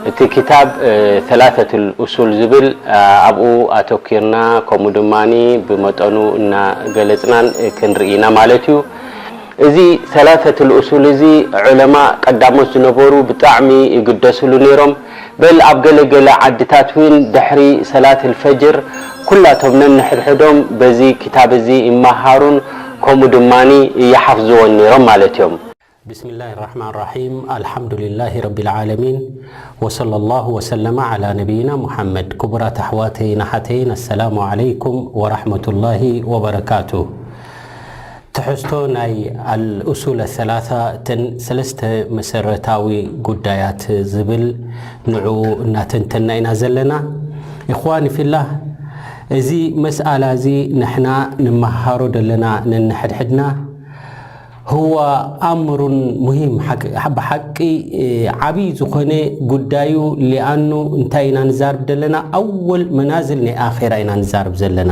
እቲ ክታብ ሰላሰቱል ኡሱል ዝብል ኣብኡ ኣተኪርና፣ ከምኡ ድማ ብመጠኑ እናገለፅናን ክንርኢ ኢና ማለት እዩ። እዚ ሰላሰቱል ኡሱል እዚ ዑለማ ቀዳሞት ዝነበሩ ብጣዕሚ ይግደስሉ ነይሮም። በል ኣብ ገለገለ ዓድታት እውን ድሕሪ ሰላት ልፈጅር ኩላቶም ነንሕድሕዶም በዚ ክታብ እዚ ይመሃሩን ከምኡ ድማ ይሓፍዝዎን ነይሮም ማለት እዮም። ብስምላህ ራሕማን ራሒም፣ ኣልሓምዱሊላሂ ረቢል ዓለሚን፣ ወሰለላሁ ወሰለመ ዓላ ነቢይና ሙሓመድ። ክቡራት ኣሕዋተይን ኣሓተይን፣ ኣሰላሙ ዓለይኩም ወራሕመቱላሂ ወበረካቱ። ትሕዝቶ ናይ ኣልኡሱል ሰላሳ፣ እተን ሰለስተ መሰረታዊ ጉዳያት ዝብል፣ ንዑ እናተንተና ኢና ዘለና። ኢኽዋኒ ፊላህ፣ እዚ መስኣላ እዚ ንሕና ንመሃሮ ዘለና ነንሕድሕድና፣ هو أمر مهم، ሓቂ፣ ብሓቂ ዓብዪ ዝኾነ ጉዳዩ። ሊኣኑ እንታይ ኢና ንዛርብ ዘለና? ኣወል መናዝል ናይ ኣኼራ ኢና ንዛርብ ዘለና።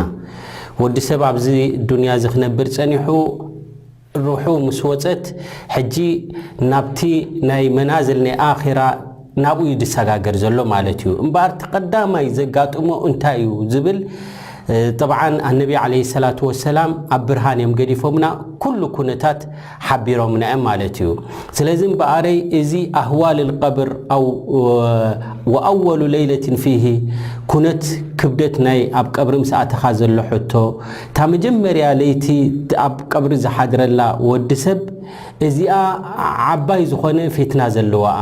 ወዲ ሰብ ኣብዚ ዱንያ እዚ ክነብር ጸኒሑ፣ ሩሑ ምስ ወጸት፣ ሕጂ ናብቲ ናይ መናዝል ናይ ኣኼራ ናብኡ እዩ ዝሰጋገር ዘሎ ማለት እዩ። እምበኣር እቲ ቀዳማይ ዘጋጥሞ እንታይ እዩ ዝብል፣ እ፣ ጠብዓን ኣነቢ ዓለይሂ ሰላቱ ወሰላም ኣብ ብርሃን እዮም ገዲፎምና፣ ኩሉ ኩነታት ሓቢሮምና እዮም ማለት እዩ። ስለዚ እምበኣረይ እዚ ኣህዋል ልቀብር ኣው፣ ወኣወሉ ለይለትን ፊሂ፣ ኩነት ክብደት ናይ ኣብ ቀብሪ ምስ ኣተኻ ዘሎ ሕቶ፣ እታ መጀመርያ ለይቲ ኣብ ቀብሪ ዝሓድረላ ወዲ ሰብ እዚኣ ዓባይ ዝኾነ ፊትና ዘለዋኣ።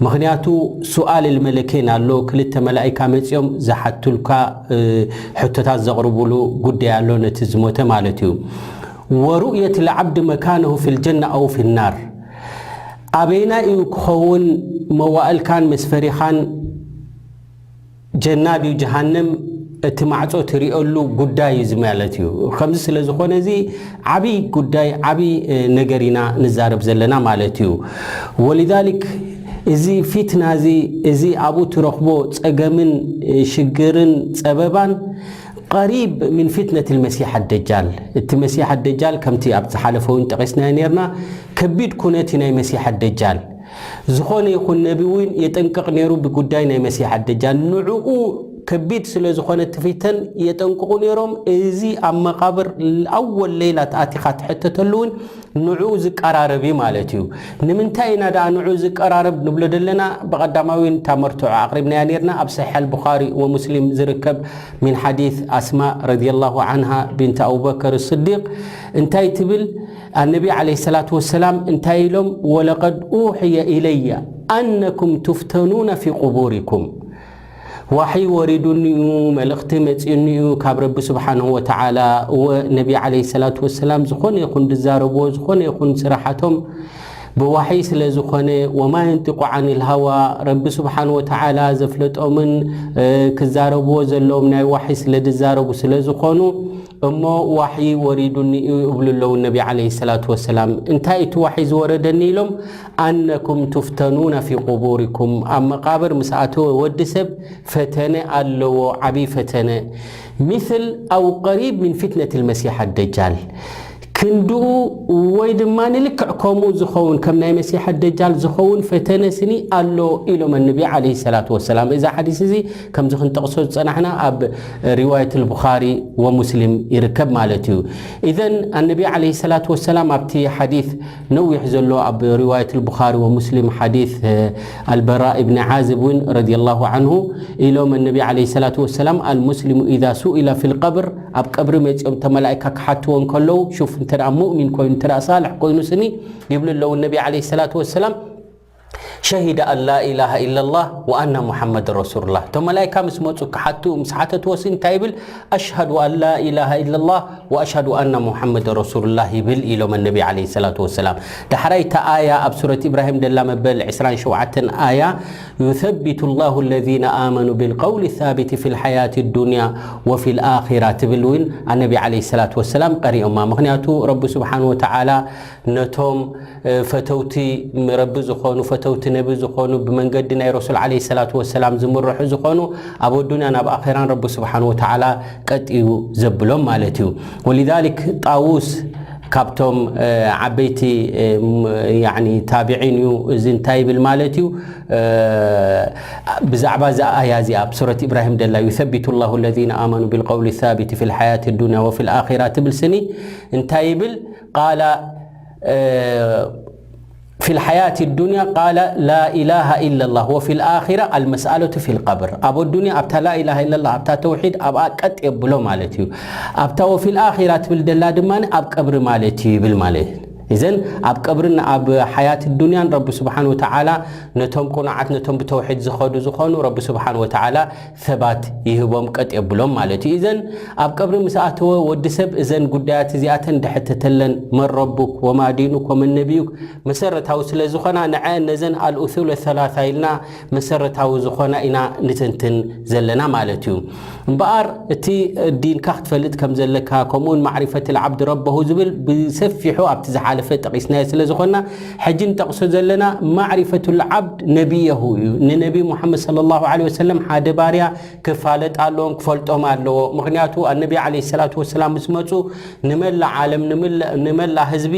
ምኽንያቱ ሱኣል ልመለኬን ኣሎ፣ ክልተ መላኢካ መጺኦም ዝሓቱልካ፣ እ፣ ሕቶታት ዘቕርቡሉ ጉዳይ ኣሎ ነቲ ዝሞተ ማለት እዩ። ወሩእየት ልዓብድ መካነሁ ፊ ልጀና ኣው ፊ ናር፣ ኣበይና እዩ ክኸውን መዋእልካን መስፈሪኻን፣ ጀና ድዩ ጀሃነም፣ እቲ ማዕጾ ትሪኦሉ ጉዳይ እዩ እዚ ማለት እዩ። ከምዚ ስለ ዝኾነ እዚ ዓብዪ ጉዳይ፣ ዓብዪ፣ እ፣ ነገር ኢና ንዛረብ ዘለና ማለት እዩ። ወሊዛሊክ እዚ ፊትና እዚ፣ እዚ ኣብኡ ትረኽቦ ጸገምን፣ እ፣ ሽግርን ጸበባን ቀሪብ ምን ፊትነት ልመሲሕ ኣደጃል። እቲ መሲሕ ኣደጃል ከምቲ ኣብ ዝሓለፈ እውን ጠቒስናዮ ነርና፣ ከቢድ ኩነት እዩ ናይ መሲሕ ኣደጃል። ዝኾነ ይኹን ነቢ እውን የጠንቅቕ ነይሩ ብጉዳይ ናይ መሲሕ ኣደጃል። ንዕኡ ከቢድ ስለ ዝኾነ እቲ ፊተን የጠንቅቑ ነይሮም። እዚ ኣብ መቓብር ኣወል ለይላ ኣቲኻ ትሕተተሉ እውን ንዕኡ ዝቀራረብ እዩ ማለት እዩ። ንምንታይ ኢና ደኣ ንዕኡ ዝቀራረብ ንብሎ ዘለና? ብቐዳማዊ እታ መርትዖ ኣቕሪብናያ ነርና። ኣብ ሰሒሕ ኣልቡኻሪ ወሙስሊም ዝርከብ ሚን ሓዲስ ኣስማ ረዲየላሁ ዓንሃ ቢንት ኣቡበከር ስዲቅ እንታይ ትብል? ኣነቢ ዓለይሂ ሰላቱ ወሰላም እንታይ ኢሎም? ወለቀድ ኡሕየ ኢለየ ኣነኩም ቱፍተኑነ ፊ ቁቡሪኩም። ዋሒ ወሪዱኒ እዩ፣ መልእኽቲ መጺኡኒ እዩ ካብ ረቢ ስብሓንሁ ወተዓላ። እወ፣ ነቢ ዓለይሂ ሰላቱ ወሰላም ዝኾነ ይኹን ዝዛረብዎ፣ ዝኾነ ይኹን ስራሓቶም ብዋሒ ስለ ዝኾነ፣ ወማ የንጢቁ ዓኒል ሃዋ፣ ረቢ ስብሓንሁ ወተዓላ ዘፍለጦምን፣ እ፣ ክዛረብዎ ዘለዎም ናይ ዋሒ ስለ ዝዛረቡ ስለ ዝኾኑ፣ እሞ ዋሕዪ ወሪዱኒ እዩ እብሉ ኣለዉ ነቢ ዓለይሂ ሰላቱ ወሰላም። እንታይ እቲ ዋሕዪ ዝወረደኒ ኢሎም? ኣነኩም ቱፍተኑነ ፊ ቁቡሪኩም፣ ኣብ መቃብር ምስ ኣተወ ወዲ ሰብ ፈተነ ኣለዎ፣ ዓብዪ ፈተነ። ሚስል ኣው ቀሪብ ሚን ፊትነት ልመሲሕ ኣደጃል፣ ክንድኡ ወይ ድማ ንልክዕ ከምኡ ዝኸውን፣ ከም ናይ መሲሕ ኣደጃል ዝኸውን ፈተነ ስኒ ኣሎ ኢሎም ኣነቢ ዓለይሂ ሰላቱ ወሰላም። እዛ ሓዲስ እዚ ከምዚ ክንጠቕሶ ዝጸናሕና ኣብ ሪዋየት ልቡኻሪ ወሙስሊም ይርከብ ማለት እዩ። ኢዘን ኣነቢ ዓለይሂ ሰላቱ ወሰላም ኣብቲ ሓዲስ ነዊሕ ዘሎ ኣብ ሪዋየት ልቡኻሪ ወሙስሊም ሓዲስ፣ እ፣ ኣልበራ ኢብኒ ዓዝብ እውን ረዲየላሁ ዓንሁ ኢሎም ኣነቢ ዓለይሂ ሰላቱ ወሰላም፣ ኣልሙስሊሙ ኢዛ ሱኢላ ፊል ቀብር፣ ኣብ ቀብሪ መጺኦም እተ መላኢካ ክሓትዎ እንከለዉ፣ ሹፍ እንተ ደኣ ሙእሚን ኮይኑ፣ እንተ ደኣ ሳልሕ ኮይኑ ስኒ ይብሉ ኣለዉ ነቢ ዓለይሂ ሰላቱ ወሰላም፣ ሸሂደ ኣን ላ ኢላሃ ኢለላህ ወኣና ሙሓመድ ረሱሉላህ። እቶም መላኢካ ምስ መጹ ክሓትኡ ምስ ሓተትዎ ሲ እንታይ ይብል? ኣሽሃዱ ኣን ላ ኢላሃ ኢለላህ ወኣሽሃዱ ኣና ሙሓመድ ረሱሉላህ ይብል ኢሎም ኣነቢ ዓለይሂ ሰላቱ ወሰላም። ዳሕራይ እታ ኣያ ኣብ ሱረት ኢብራሂም ደላ መበል ዕስራን ሸውዓተን ኣያ፣ ዩሰቢቱ ላሁ ለዚነ ኣመኑ ብልቀውሊ ሳቢቲ ፊል ሓያቲ ዱንያ ወፊል ኣኺራ ትብል እውን ኣነቢ ዓለይሂ ሰላቱ ወሰላም ቀሪኦማ። ምኽንያቱ ረቢ ስብሓን ወተዓላ ነቶም፣ እ፣ ፈተውቲ ረቢ ዝኾኑ፣ ፈተውቲ ነቢ ዝኾኑ፣ ብመንገዲ ናይ ረሱል ዓለይሂ ሰላቱ ወሰላም ዝምርሑ ዝኾኑ፣ ኣብ ኣዱንያን ኣብ ኣኼራን ረቢ ስብሓን ወተዓላ ቀጥ እዩ ዘብሎም ማለት እዩ። ወሊዛሊክ ጣውስ ካብቶም ዓበይቲ ያኒ ታቢዒን እዩ። እዚ እንታይ ይብል ማለት እዩ? ብዛዕባ እዛ ኣያ እዚኣ ኣብ ሱረት ኢብራሂም ደላ፣ يثبت الله الذين آمنوا بالقول الثابت في الحياة الدنيا وفي الآخرة ትብል ስኒ እንታይ ይብል? ቃላ في الحياة الدنيا قال لا إله إلا الله وفي الآخرة المسألة في القبر። ኣብ ኣዱንያ ኣብታ ላኢላሃ ኢለላህ ኣብታ ተውሒድ ኣብኣ ቀጥ የብሎ ማለት እዩ። ኣብታ ወፊል ኣኺራ ትብል ደላ ድማ ኣብ ቀብሪ ማለት እዩ ይብል ማለት እዩ። እዘን ኣብ ቀብርን ኣብ ሓያት ዱንያን ረቢ ስብሓን ወተዓላ ነቶም ቁኑዓት ነቶም ብተውሒድ ዝኸዱ ዝኾኑ ረቢ ስብሓን ወተዓላ ሰባት ይህቦም ቀጥ የብሎም ማለት እዩ። እዘን ኣብ ቀብሪ ምስ ኣተወ ወዲ ሰብ እዘን ጉዳያት እዚኣተን ድሕተተለን መን ረቡክ ወማ ዲኑክ ወመን ነቢዩክ መሰረታዊ ስለ ዝኾና ንዐ ነዘን ኣልኡሱል ሰላሳ ኢልና መሰረታዊ ዝኾና ኢና ንትንትን ዘለና ማለት እዩ። እምበኣር እቲ ዲንካ ክትፈልጥ ከም ዘለካ ከምኡውን ማዕሪፈት ልዓብድ ረበሁ ዝብል ብሰፊሑ ኣብቲ ዝሓለፈ ጠቂስናዮ ስለ ዝኾንና ሕጂ ንጠቕሶ ዘለና ማዕሪፈቱ ልዓብድ ነቢየሁ እዩ። ንነቢ ሙሓመድ ሰለላሁ ዐለይሂ ወሰለም ሓደ ባርያ ክፋለጥ ኣለዎም ክፈልጦም ኣለዎ። ምክንያቱ ኣነቢ ዐለይሂ ሰላቱ ወሰላም ምስ መፁ ንመላእ ዓለም ንመላእ ህዝቢ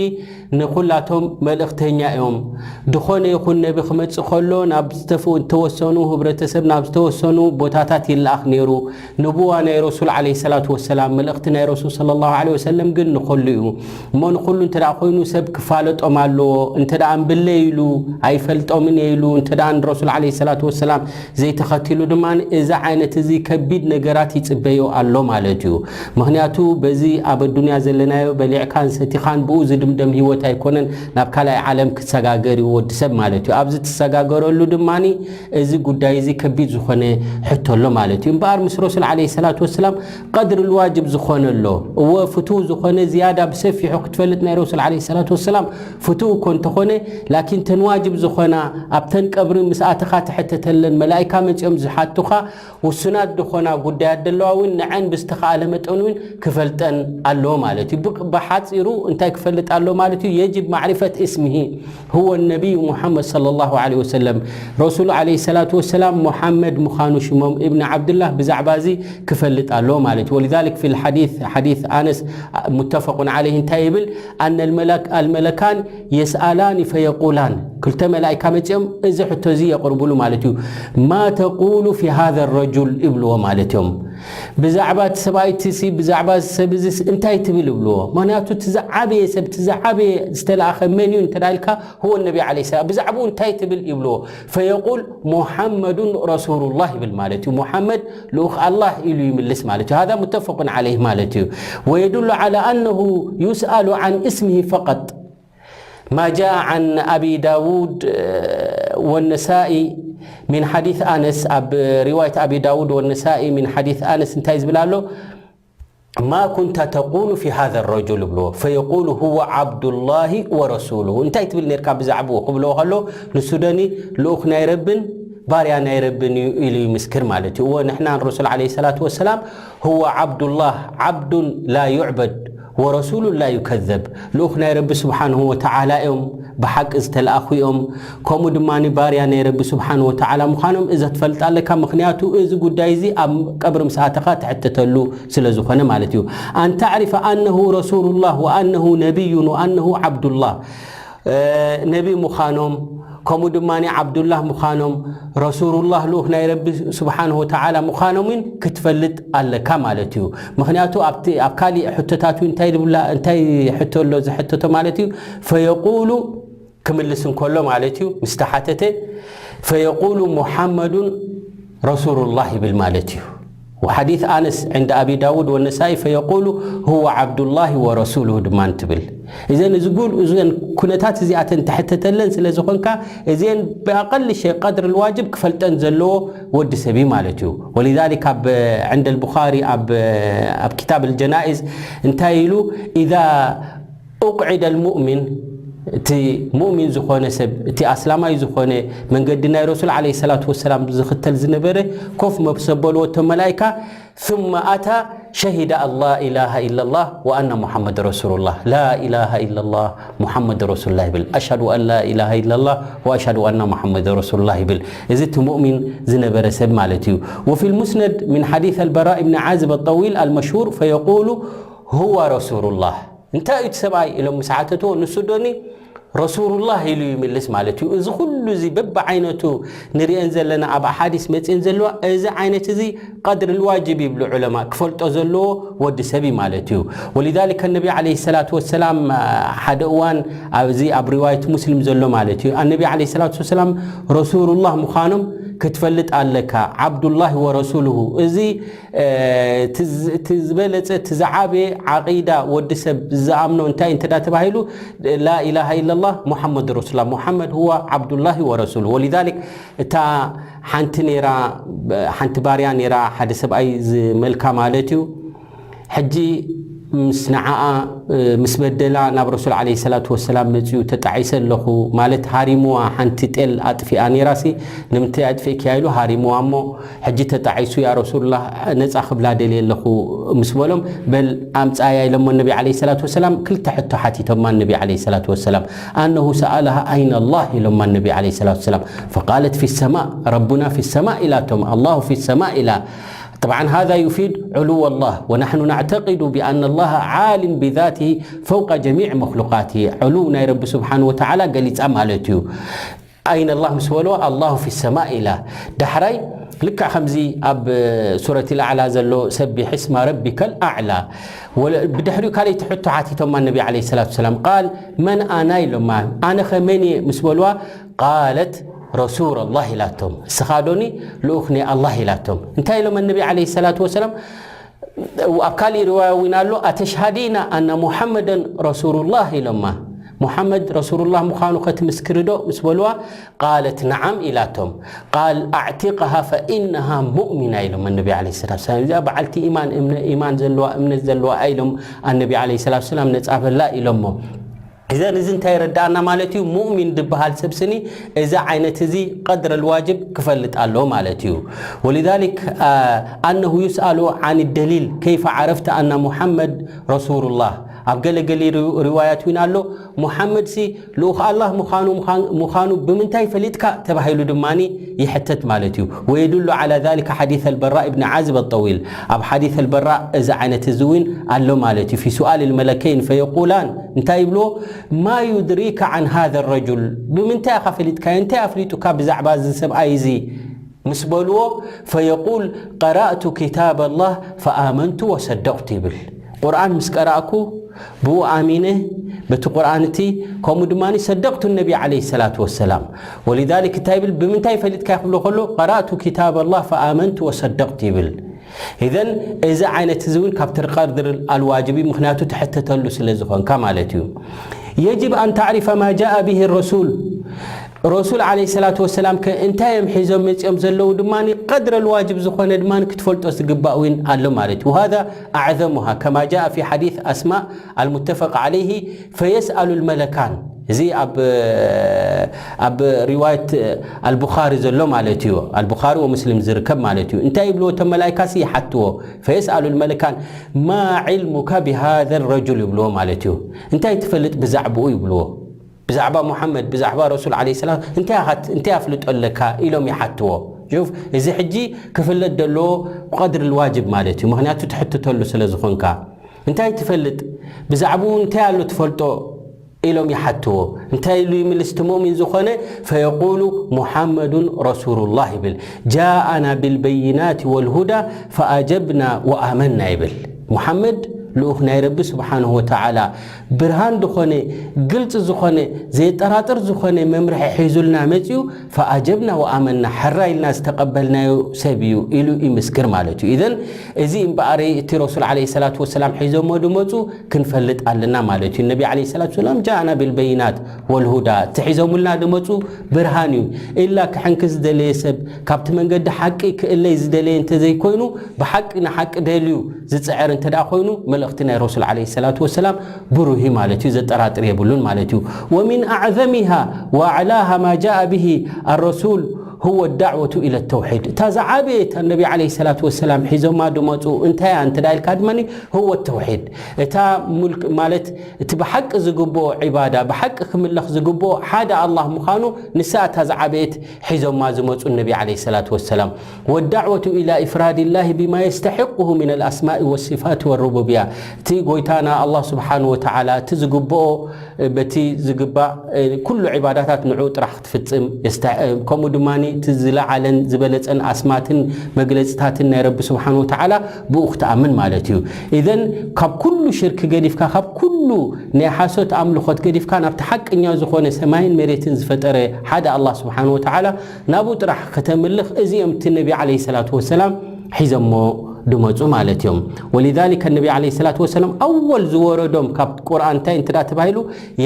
ንኹላቶም መልእኽተኛ እዮም። ዝኾነ ይኹን ነቢ ክመጽእ ከሎ ናብ ዝተወሰኑ ህብረተሰብ ናብ ዝተወሰኑ ቦታታት ይለኣኽ ነይሩ። ንቡዋ ናይ ረሱል ዓለይሂ ሰላቱ ወሰላም መልእኽቲ ናይ ረሱል ሰለላሁ ዐለይሂ ወሰለም ግን ንኹሉ እዩ። እሞ ንኹሉ እንተ ደኣ ኮይኑ ሰብ ክፋለጦም ኣለዎ። እንተ ደኣ እምብለ ኢሉ ኣይፈልጦምን እየ ኢሉ እንተ ደኣ ንረሱል ዓለይሂ ሰላቱ ወሰላም ዘይተኸቲሉ ድማ እዚ ዓይነት እዚ ከቢድ ነገራት ይጽበዮ ኣሎ ማለት እዩ። ምክንያቱ በዚ ኣብ ኣዱንያ ዘለናዮ በሊዕካን ሰቲኻን ብኡ ዝድምደም ህይወት ኣይኮነን፣ ናብ ካልኣይ ዓለም ክሰጋገር እዩ ወዲ ሰብ ማለት እዩ። ኣብዚ ትሰጋገረሉ ድማ እዚ ጉዳይ እዚ ከቢድ ዝኾነ ሕቶ ኣሎ ማለት እዩ። እምበኣር ምስ ረሱል ዓለይሂ ሰላቱ ወሰላም ቀድሪ ልዋጅብ ዝኾነ ኣሎ። እወ ፍትው ዝኾነ ዝያዳ ብሰፊሑ ክትፈልጥ ናይ ረሱል ዓለይሂ ሰላቱ ወሰላም ፍትው እኮ እንተኾነ ላኪን ተን ዋጅብ ዝኾና ኣብተን ቀብሪ ምስ ኣተኻ ትሕተተለን መላኢካ መፂኦም ዝሓቱኻ ውሱናት ዝኾና ጉዳያት ደለዋ እውን ንዐን ብዝተኻእለ መጠን እውን ክፈልጠን ኣለዎ ማለት እዩ። ብሓፂሩ እንታይ ክፈልጥ ኣለዎ ማለት እዩ? የጅብ ማዕሪፈት እስምሂ هو النبي محمد صلى الله عليه وسلم ረሱሉ عليه الصلاة والسلام ሙሓመድ ምዃኑ ሽሞም እብኒ ዓብድላህ ብዛዕባ እዚ ክፈልጥ ኣለዎ ማለት እዩ። ولذلك في الحديث حديث ኣነስ متفق عليه እንታይ ይብል? أن الملك الملكان يسألان فيقولان ክልተ መላኢካ መፂኦም እዚ ሕቶ እዚ የቕርቡሉ ማለት እዩ። ما تقول في هذا الرجل ይብልዎ ማለት እዮም። ብዛዕባ እቲ ሰብኣይ እቲ ሲ ብዛዕባ እዚ ሰብ እዚ እንታይ ትብል ይብልዎ። ምክንያቱ እቲ ዝዓበየ ሰብ እቲ ዝዓበየ ዝተለኣኸ መን እዩ እንተ ኢልካ هو النبي عليه السلام ብዛዕባኡ እንታይ ትብል ይብልዎ። فيقول محمد رسول الله ይብል ማለት እዩ። ሙሓመድ ልኡኽ ኣላህ ኢሉ ይምልስ ማለት እዩ። هذا متفق عليه ማለት እዩ። ويدل على أنه يسأل عن اسمه فقط ما جاء عن أبي داود والنسائي من حديث أنس ኣብ رواية أبي داود والنسائي من حديث أنس እንታይ ዝብል ኣሎ ما كنت تقول في هذا الرجل ይብልዎ فيقول هو عبد الله ورسوله እንታይ ትብል ነርካ ብዛዕባኡ ክብልዎ ከሎ ንሱ ደኒ ልኡኽ ናይ ረብን ባርያ ናይ ረብን እዩ ኢሉ ይምስክር ማለት እዩ። እወ ንሕና ንረሱል عليه الصلاة والسلام هو عبد الله عبد لا يعبد ورسول لا يكذب ልኡኽ ናይ ረቢ ስብሓንሁ ወተዓላ እዮም ብሓቂ ዝተለኣኹ እዮም። ከምኡ ድማ ባርያ ናይ ረቢ ስብሓን ወተዓላ ምዃኖም እዛ ትፈልጥ ኣለካ። ምክንያቱ እዚ ጉዳይ እዚ ኣብ ቀብሪ ምስ ኣተኻ ትሕተተሉ ስለ ዝኾነ ማለት እዩ። أن تعرف أنه رسول الله وأنه نبي وأنه عبد الله ነቢ ምዃኖም ከምኡ ድማ ዓብዱላህ ምዃኖም ረሱሉላህ ልኡኽ ናይ ረቢ ስብሓንሁ ወተዓላ ምዃኖም እውን ክትፈልጥ ኣለካ ማለት እዩ። ምክንያቱ ኣብቲ ኣብ ካሊእ ሕቶታት እውን እንታይ ዝብላ እንታይ ሕቶ ኣሎ ዝሕተቶ ማለት እዩ። ፈየቁሉ ክምልስ እንከሎ ማለት እዩ ምስ ተሓተተ ፈየቁሉ ሙሓመዱን ረሱሉላህ ይብል ማለት እዩ። وحديث أنس عند أبي داود والنسائي فيقول هو عبد الله ورسوله ድማ ትብል። እዘን እዚ ጉል እዘን ኩነታት እዚኣተን ተሕተተለን ስለ ዝኾንካ እዚአን ብኣቐል ሸይ ቀድሪ ልዋጅብ ክፈልጠን ዘለዎ ወዲ ሰብ እዩ ማለት እዩ። ولذلك ኣብ عند البخاري ኣብ ኣብ كتاب الجنائز እንታይ ኢሉ إذا أقعد المؤمن እቲ ሙእሚን ዝኾነ ሰብ እቲ ኣስላማይ ዝኾነ መንገዲ ናይ ረሱል عليه الصلاة والسلام ዝኽተል ዝነበረ ኮፍ መሰበልዎ እቶም መላይካ ثم أتى شهد أن لا إله إلا الله وأن محمد رسول الله لا إله إلا الله محمد رسول الله ይብል أشهد أن لا إله إلا الله وأشهد أن محمد رسول الله ይብል እዚ እቲ ሙእሚን ዝነበረ ሰብ ማለት እዩ። وفي المسند من حديث البراء بن عازب الطويل المشهور فيقول هو رسول الله እንታይ እዩ እቲ ሰብኣይ ኢሎም ምስ ሓተትዎ፣ ንሱ ዶኒ ረሱሉላህ ኢሉ ይምልስ ማለት እዩ። እዚ ኩሉ እዚ በብዓይነቱ ንሪአን ዘለና ኣብ ኣሓዲስ መፅእን ዘለዋ፣ እዚ ዓይነት እዚ ቀድሪ ልዋጅብ ይብሉ ዑለማ፣ ክፈልጦ ዘለዎ ወዲ ሰብ እዩ ማለት እዩ። ወሊዛሊከ ነቢ ዓለይሂ ሰላቱ ወሰላም ሓደ እዋን ኣብዚ ኣብ ሪዋየት ሙስሊም ዘሎ ማለት እዩ፣ ኣነቢ ዓለይሂ ሰላቱ ወሰላም ረሱሉላህ ምዃኖም ክትፈልጥ ኣለካ። ዓብዱላህ ወረሱሉሁ፣ እዚ እቲ ዝበለፀ እቲ ዝዓበየ ዓቂዳ ወዲ ሰብ ዝኣምኖ እንታይ እንተ ተባሂሉ፣ ላኢላሃ ኢላላህ ሙሓመድ ረሱሉላህ፣ ሙሓመድ ሁዋ ዓብዱላሂ ወረሱሉ። ወሊዛሊክ እታ ሓንቲ ነይራ፣ ሓንቲ ባርያ ነይራ፣ ሓደ ሰብኣይ ዝመልካ ማለት እዩ። ሕጂ ምስ ንዓኣ ምስ በደላ ናብ ረሱል ዓለይሂ ሰላቱ ወሰላም መፅኡ፣ ተጣዒሰ ኣለኹ ማለት፣ ሃሪምዋ፣ ሓንቲ ጤል ኣጥፊኣ ነይራሲ፣ ንምንታይ ኣጥፊእክያ ኢሉ ሃሪምዋ እሞ፣ ሕጂ ተጣዒሱ፣ ያ ረሱሉላህ፣ ነፃ ክብላ ደልየ ኣለኹ ምስ በሎም፣ በል ኣምፃያ ኢሎሞ ነቢ ዓለይሂ ሰላቱ ወሰላም። ክልተ ሕቶ ሓቲቶማ ነቢ ዓለይሂ ሰላቱ ወሰላም። ኣነሁ ሰኣለሃ ኣይነ ኣላህ ኢሎማ ነቢ ዓለይሂ ሰላቱ ወሰላም። ፈቃለት ፊ ሰማእ፣ ረቡና ፊ ሰማእ ኢላቶም፣ ኣላሁ ፊ ሰማእ ኢላ። طبعا هذا يفيد علو الله، ونحن نعتقد بأن الله عال بذاته فوق جميع مخلوقاته. ዕሉው ናይ ረቢ ስብሓን ወተዓላ ገሊፃ ማለት እዩ። ኣይነ ኣላህ ምስ በልዋ ኣላሁ ፊ ሰማእ ኢላ። ዳሕራይ ልክዕ ከምዚ ኣብ ሱረት ልኣዕላ ዘሎ ሰቢሕ እስማ ረቢከ ልኣዕላ። ወለ-፣ ብድሕሪኡ ካልኣይቲ ሕቶ ሓቲቶማ ነቢ ዓለይሂ ሰላቱ ወሰላም። ቃል መን ኣና ኢሎማ፣ ኣነኸ መን እየ ምስ በልዋ፣ ቃለት ረሱል ኣላህ ኢላቶም። እስኻ ዶኒ ልኡኽ ናይ ኣላህ ኢላቶም። እንታይ ኢሎም ነቢ ዓለይሂ ሰላቱ ወሰላም? ኣብ ካሊእ ሪዋያ እውን ኣሎ፣ ኣተሽሃዲና ኣና ሙሓመደን ረሱሉላህ ኢሎማ። ሙሓመድ ረሱሉላህ ምዃኑ ከትምስክሪ ዶ ምስ በልዋ፣ ቃለት ነዓም ኢላቶም። ቃል ኣዕቲቅሃ ፈኢነሃ ሙእሚና ኢሎም ኣነቢ ዓለይሂ ሰላቱ ወሰላም። እዚኣ በዓልቲ ኢማን፣ እምነ-፣ ኢማን ዘለዋ፣ እምነት ዘለዋ ኢሎም ኣነቢ ዓለይሂ ሰላቱ ወሰላም፣ ነፃ በላ ኢሎሞ። እዘን እዚ እንታይ ይረዳእና ማለት እዩ? ሙእሚን ዝበሃል ሰብ ስኒ እዚ ዓይነት እዚ ቀድረ ልዋጅብ ክፈልጥ ኣለዎ ማለት እዩ። ወሊዛሊክ፣ አ፣ ኣነሁ ዩስኣሉ ዓን ደሊል ከይፈ ዓረፍተ ኣና ሙሓመድ ረሱሉላህ። ኣብ ገለገሊ ሪ-፣ ሪዋያት እውን ኣሎ፣ ሙሓመድ ሲ ልኡኽ ኣላህ ምዃኑ፣ ምዃን-፣ ምዃኑ ብምንታይ ፈሊጥካ ተባሂሉ ድማ ይሕተት ማለት እዩ። ወየዱሉ ዓላ ዛሊከ ሓዲስ ኣልበራእ እብኒ ዓዝብ ኣጠዊል። ኣብ ሓዲስ ኣልበራእ እዚ ዓይነት እዚ እውን ኣሎ ማለት እዩ። ፊ ሱኣል ልመለከይን ፈየቁላን፣ እንታይ ይብልዎ? ማ ዩድሪከ ዓን ሃዘ ረጁል፣ ብምንታይ ኢኻ ፈሊጥካዮ? እንታይ ኣፍሊጡካ ብዛዕባ እዚ ሰብኣይ እዚ? ምስ በልዎ፣ ፈየቁል ቀራእቱ ኪታብ ኣላህ ፈኣመንቱ ወሰደቅቱ ይብል። ቁርኣን ምስ ቀራእኩ ብኡ ኣሚነ፣ በቲ ቁርኣን እቲ፣ ከምኡ ድማ ሰደቅቱ ነቢ ዓለይሂ ሰላቱ ወሰላም። ወሊዛሊክ እንታይ ይብል? ብምንታይ ፈሊጥካ ክብሎ ከሎ፣ ቀራእቱ ኪታብ ኣላህ ፈኣመንቱ ወሰደቅቱ ይብል። ኢዘን እዚ ዓይነት እዚ እውን ካብ ተርቀርድር ኣልዋጅብ እዩ፣ ምኽንያቱ ትሕተተሉ ስለ ዝኾንካ ማለት እዩ። የጅብ ኣን ተዕሪፈ ማ ጃአ ብሂ ረሱል፣ ረሱል ዓለይሂ ሰላቱ ወሰላም ከ እንታይ እዮም ሒዞም መፂኦም ዘለዉ ድማ ቀድረ ልዋጅብ ዝኾነ ድማ ክትፈልጦ ዝግባእ እውን ኣሎ ማለት እዩ። ወሃዛ ኣዕዘሙሃ ከማ ጃአ ፊ ሓዲስ ኣስማእ ኣልሙተፈቅ ዓለይሂ ፈየስኣሉ ልመለካን። እዚ ኣብ፣ ኣብ ሪዋየት ኣልቡኻሪ ዘሎ ማለት እዩ። ኣልቡኻሪ ወሙስሊም ዝርከብ ማለት እዩ። እንታይ ይብልዎ እቶም መላይካሲ ይሓትዎ። ፈየስኣሉ ልመለካን ማ ዕልሙካ ብሃዘ ረጁል ይብልዎ ማለት እዩ። እንታይ ትፈልጥ ብዛዕባኡ ይብልዎ። ብዛዕባ ሙሓመድ፣ ብዛዕባ ረሱል ዓለይሂ ሰላም እንታይ ኢኻ፣ እንታይ ኣፍልጦ ኣለካ ኢሎም ይሓትዎ። ሹፍ፣ እዚ ሕጂ ክፍለጥ ዘለዎ ብቐድሪ ልዋጅብ ማለት እዩ። ምኽንያቱ ትሕትተሉ ስለ ዝኾንካ። እንታይ ትፈልጥ? ብዛዕባኡ እንታይ ኣሎ ትፈልጦ? ኢሎም ይሓትዎ። እንታይ ኢሉ ይምልስ እቲ ሙእሚን ዝኾነ? ፈየቁሉ ሙሓመዱን ረሱሉላህ ይብል። ጃኣና ብልበይናት ወልሁዳ ፈኣጀብና ወኣመና ይብል። ሙሓመድ ልኡኽ ናይ ረቢ ስብሓንሁ ወተዓላ ብርሃን ዝኾነ፣ ግልፂ ዝኾነ፣ ዘየጠራጥር ዝኾነ መምርሒ ሒዙልና መፂኡ፣ ፈኣጀብና ወኣመና፣ ሕራይ ኢልና ዝተቐበልናዮ ሰብ እዩ ኢሉ ይምስክር ማለት እዩ። ኢዘን እዚ እምበኣር እቲ ረሱል ዓለይሂ ሰላቱ ወሰላም ሒዞሞ ድመፁ ክንፈልጥ ኣለና ማለት እዩ። ነቢ ዓለይሂ ሰላቱ ወሰላም ጃኣና ቢልበይናት ወልሁዳ፣ እቲ ሒዞሙልና ድመፁ ብርሃን እዩ። ኢላ ክሕንክስ ዝደለየ ሰብ፣ ካብቲ መንገዲ ሓቂ ክእለይ ዝደለየ እንተዘይኮይኑ፣ ብሓቂ ንሓቂ ደልዩ ዝፅዕር እንተ ደኣ ኮይኑ፣ መልእኽቲ ናይ ረሱል ዓለይሂ ሰላቱ ወሰላም ብሩህ እዩ ማለት እዩ፣ ዘጠራጥር የብሉን ማለት እዩ። ወሚን ኣዕዘሚሃ ወኣዕላሃ ማ ጃአ ብሂ ኣረሱል هو الدعوة إلى التوحيد። እታ ዝዓበየት ነቢ ዓለይሂ ሰላቱ ወሰላም ሒዞማ ድመፁ እንታይ እያ እንተ ኢልካ ድማ هو التوحيد። እታ ሙልክ ማለት እቲ ብሓቂ ዝግብኦ ዒባዳ ብሓቂ ክምለኽ ዝግብኦ ሓደ ኣላህ ምዃኑ ንሳ እታ ዝዓበየት ሒዞማ ዝመፁ ነቢ ዓለይሂ ሰላቱ ወሰላም። والدعوة إلى إفراد الله بما يستحقه من الأسماء والصفات والربوبية። እቲ ጎይታና ኣላህ ስብሓን ወተዓላ እቲ ዝግብኦ በቲ ዝግባእ ኩሉ ዒባዳታት ንዑ ጥራሕ ክትፍጽም የስተ- ከምኡ ድማ እቲ ዝለዓለን ዝበለጸን ኣስማትን መግለጽታትን ናይ ረቢ ስብሓን ወተዓላ ብኡ ክትኣምን ማለት እዩ። ኢዘን ካብ ኩሉ ሽርክ ገዲፍካ ካብ ኩሉ ናይ ሓሶት ኣምልኾት ገዲፍካ ናብቲ ሓቀኛ ዝኾነ ሰማይን መሬትን ዝፈጠረ ሓደ ኣላህ ስብሓን ወተዓላ ናብኡ ጥራሕ ከተምልኽ እዚኦም እቲ ነቢ ዓለይሂ ሰላቱ ወሰላም ሒዘሞ ድመፁ ማለት እዮም። ولذلك النبي عليه الصلاة والسلام ኣወል ዝወረዶም ካብ ቁርኣን እንታይ እንተ ተባሂሉ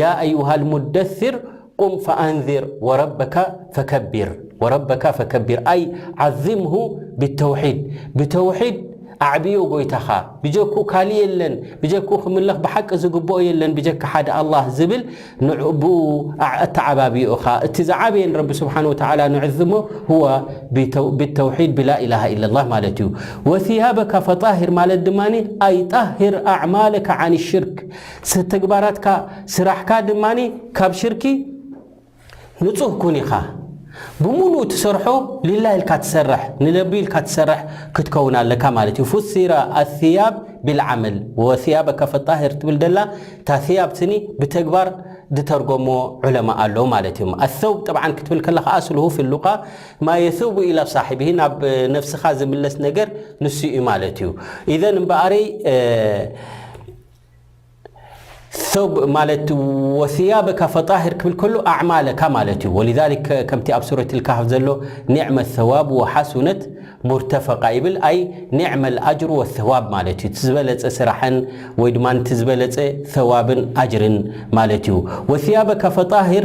يا أيها المدثر قم فأنذر وربك فكبر وربك فكبر أي عظمه بالتوحيد ብተውሒድ ኣዕብዮ ጎይታኻ ብጀኩ ካልእ የለን ብጀኩ ክምለኽ ብሓቂ ዝግብኦ የለን ብጀካ ሓደ ኣላህ ዝብል ንዑ ብኡ ኣተዓባብዮ ኢኻ። እቲ ዝዓበየ ንረቢ ስብሓን ወተዓላ ንዕዝሞ هو ብተው- ብተውሒድ ብላ ኢላሃ ኢለላህ ማለት እዩ። وثيابك فطهر ማለት ድማ أي طهر أعمالك عن الشرك ተግባራትካ ስራሕካ ድማ ካብ ሽርኪ ንጹህ ኩን ኢኻ። ብምሉእ ትሰርሖ ሊላህ ኢልካ ትሰርሕ ንለቢ ኢልካ ትሰርሕ ክትከውን ኣለካ ማለት እዩ። فسر الثياب بالعمل وثيابك فطهر ትብል ደላ እታ ثياب ስኒ ብተግባር ዝተርጎሞ ዑለማ ኣሎ ማለት እዩ። الثوب طبعا ክትብል ከለኻ أصله في اللغة ما يثوب إلى صاحبه ናብ ነፍስኻ ዝምለስ ነገር ንሱ እዩ ማለት እዩ። إذن እምበኣረይ ثوب ማለት وثيابك فطهر ክብል ከሎ أعمالك ማለት እዩ። ولذلك ከምቲ ኣብ ሱረት الكهف ዘሎ نعم الثواب وحسنت مرتفقا ይብል። أي نعم الأجر والثواب ማለት እዩ። እቲ ዝበለጸ ስራሕን ወይ ድማ እቲ ዝበለጸ ثوابን أجرን ማለት እዩ። وثيابك فطهر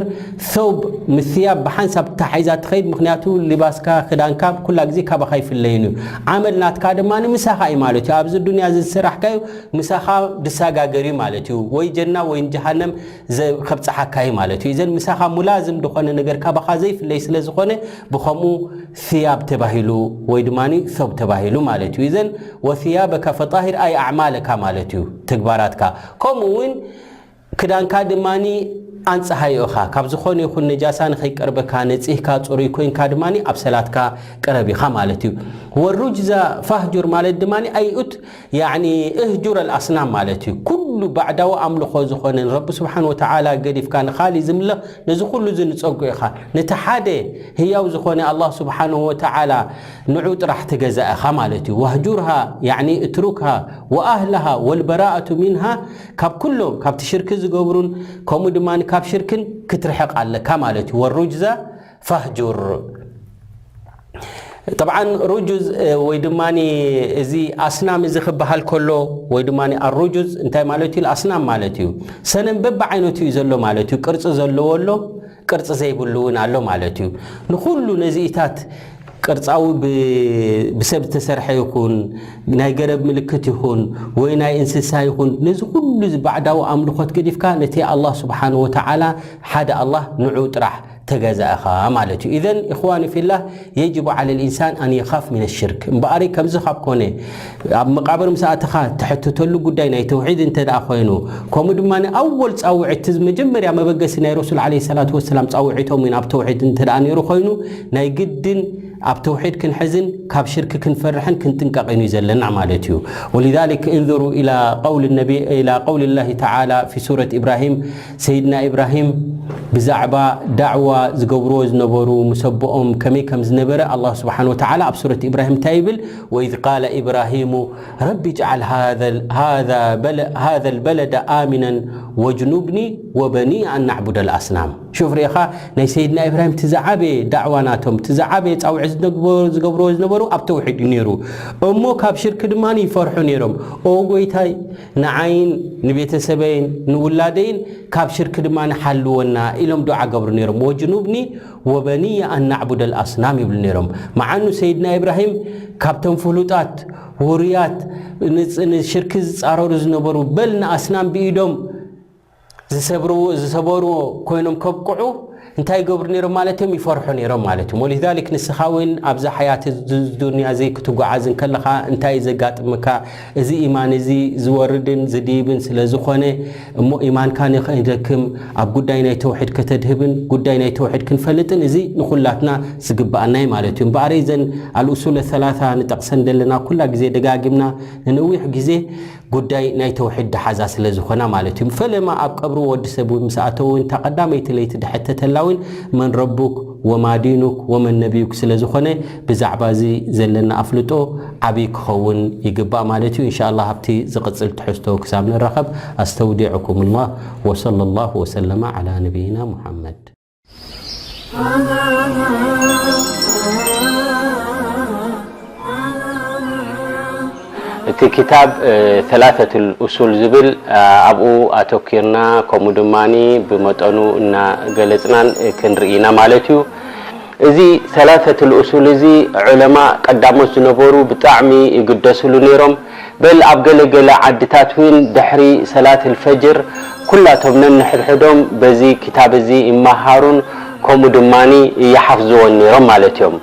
ثوب ምስ ثياب ብሓንሳብ ተታሒዛ ትኸይድ ምኽንያቱ ሊባስካ ክዳንካ ኩላ ግዜ ካባኻ ይፍለይን እዩ። ዓመል ናትካ ድማ ምሳኻ እዩ ማለት እዩ። ኣብዚ ዱንያ እዚ ዝሰራሕካዩ ምሳኻ ድሳጋገር እዩ ማለት እዩ። ወይ ጀና ወይ ጀሃነም ዘ- ከብጽሓካ እዩ ማለት እዩ። እዘን ምሳኻ ሙላዝም ዝኾነ ነገር ካባኻ ዘይፍለይ ስለ ዝኾነ ብኸምኡ ثياب ተባሂሉ ወይ ድማ ثوب ተባሂሉ ማለት እዩ። እዘን وثيابك فطهر أي أعمالك ማለት እዩ ትግባራትካ ከምኡ እውን ክዳንካ ድማ ኣንጽሃዮ ኢኻ ካብ ዝኾነ ይኹን ነጃሳ ንኸይቀርበካ ነጺህካ ጽሩይ ኮይንካ ድማ ኣብ ሰላትካ ቅረብ ኢኻ ማለት እዩ። والرجز فاهجر ማለት ድማ ኣይኡት ያኒ እህጁር ኣልኣስናም ማለት እዩ። ኩሉ ባዕዳዊ ኣምልኾ ዝኾነ ንረቢ ስብሓን ወተዓላ ገዲፍካ ንኻሊ ዝምለኽ ነዚ ኩሉ እዚ ንጸግኦ ኢኻ። ነቲ ሓደ ህያው ዝኾነ ኣላህ ስብሓንሁ ወተዓላ ንዑ ጥራሕ ትገዛእ ኢኻ ማለት እዩ። واهجرها ያኒ اتركها وأهلها والبراءة منها ካብ ኩሎም ካብቲ ሽርኪ ዝገብሩን ከምኡ ድማ ካብ ሽርክን ክትርሕቕ ኣለካ ማለት እዩ። والرجز فاهجر طبعا ሩጁዝ ወይ ድማ እዚ ኣስናም እዚ ክበሃል ከሎ ወይ ድማ ኣሩጁዝ እንታይ ማለት እዩ ኣስናም ማለት እዩ ሰነም በብዓይነቱ እዩ ዘሎ ማለት እዩ ቅርፂ ዘለዎ ኣሎ ቅርፂ ዘይብሉ እውን ኣሎ ማለት እዩ ንኩሉ ነዚኢታት ቅርፃዊ ብሰብ ዝተሰርሐ ይኹን ናይ ገረብ ምልክት ይኹን ወይ ናይ እንስሳ ይኹን ነዚ ኩሉ ባዕዳዊ ኣምልኾት ገዲፍካ ነቲ ኣላህ ስብሓን ወተዓላ ሓደ ኣላህ ንዑ ጥራሕ ተገዛእኻ ማለት እዩ إذن إخواني في الله يجب على الإنسان أن يخاف من الشرك እምበኣሪ ከምዚ ካብ ኮነ ኣብ መቃብር ምስ ኣተኻ ትሕትተሉ ጉዳይ ናይ ተውሒድ እንተ ደኣ ኮይኑ ከምኡ ድማ ኣወል ፃውዒት መጀመርያ መበገሲ ናይ ረሱል ዓለይሂ ሰላቱ ወሰላም ፃውዒቶም እዩ ናብ ተውሒድ እንተ ደኣ ነይሩ ኮይኑ ናይ ግድን ኣብ ተውሒድ ክንሕዝን ካብ ሽርክ ክንፈርሕን ክንጥንቀቕን እዩ ዘለና ማለት እዩ ولذلك انظروا إلى قول النبي إلى قول الله تعالى في سورة إبراهيم ሰይድና ኢብራሂም ብዛዕባ ዳዕዋ ዝገብርዎ ዝነበሩ ምስ ኣቦኦም ከመይ ከም ዝነበረ ኣላህ ስብሓን ወተዓላ ኣብ ሱረት ኢብራሂም እንታይ ይብል وإذ قال إبراهيم رب اجعل هذا هذا بل هذا البلد آمنا واجنبني وبني أن نعبد الأصنام شوف ሪኢኻ ናይ ሰይድና ኢብራሂም እቲ ዝዓበየ ዳዕዋ ናቶም እቲ ዝዓበየ ፃውዒ ዝነግበ- ዝገብርዎ ዝነበሩ ኣብ ተውሒድ እዩ ነይሩ እሞ ካብ ሽርክ ድማ ይፈርሑ ነይሮም ኦ ጎይታይ ንዓይን ንቤተሰበይን ንውላደይን ካብ ሽርክ ድማ ንሓልወና ኢሎም ዱዓ ገብሩ ነይሮም ወጅኑብኒ ወበንየ ኣን ናዕቡደ ልኣስናም ይብሉ ነይሮም መዓኑ ሰይድና ኢብራሂም ካብቶም ፍሉጣት ውሩያት ንሽርኪ ዝፃረሩ ዝነበሩ በል ንኣስናም ብኢዶም ዝሰብርዎ ዝሰበርዎ ኮይኖም ከብቅዑ እንታይ ይገብሩ ነይሮም ማለት እዮም? ይፈርሑ ነይሮም ማለት እዮም። ወሊዛሊክ ንስኻ እውን ኣብዛ ሓያት እዚ ዱንያ እዚ ክትጓዓዝ እንከለኻ እንታይ እዩ ዘጋጥመካ? እዚ ኢማን እዚ ዝወርድን ዝድይብን ስለ ዝኾነ እሞ ኢማንካ ንኸይደክም ኣብ ጉዳይ ናይ ተውሒድ ከተድህብን ጉዳይ ናይ ተውሒድ ክንፈልጥን እዚ ንኹላትና ዝግብኣና እዩ ማለት እዩ። እምበኣር እዘን ኣልኡሱል ሰላሳ ንጠቕሰን ዘለና ኩላ ግዜ ደጋጊምና ንነዊሕ ግዜ ጉዳይ ናይ ተውሒድ ድሓዛ ስለ ዝኾና ማለት እዩ። ፈለማ ኣብ ቀብሪ ወዲ ሰብ እውን ምስ ኣተው እውን እታ ቀዳመይቲ ለይቲ ድሕተተላ እውን መን ረቡክ ወማ ዲኑክ ወመን ነቢዩክ ስለ ዝኾነ ብዛዕባ እዚ ዘለና ኣፍልጦ ዓብዪ ክኸውን ይግባእ ማለት እዩ። እንሻ ኣላህ ኣብቲ ዝቕፅል ትሕዝቶ ክሳብ ንራኸብ ኣስተውዲዕኩም ላህ ወሰለ ላሁ ወሰለመ ዓላ ነቢይና ሙሓመድ። እቲ ክታብ ሰላሰቱል ኡሱል ዝብል ኣብኡ ኣተኪርና ከምኡ ድማ ብመጠኑ እናገለፅናን ክንርኢ ኢና ማለት እዩ። እዚ ሰላሰቱል ኡሱል እዚ ዑለማ ቀዳሞት ዝነበሩ ብጣዕሚ ይግደስሉ ነይሮም። በል ኣብ ገለገለ ዓድታት እውን ድሕሪ ሰላት ልፈጅር ኩላቶም ነንሕድሕዶም በዚ ክታብ እዚ ይመሃሩን ከምኡ ድማ ይሓፍዝዎን ነይሮም ማለት እዮም።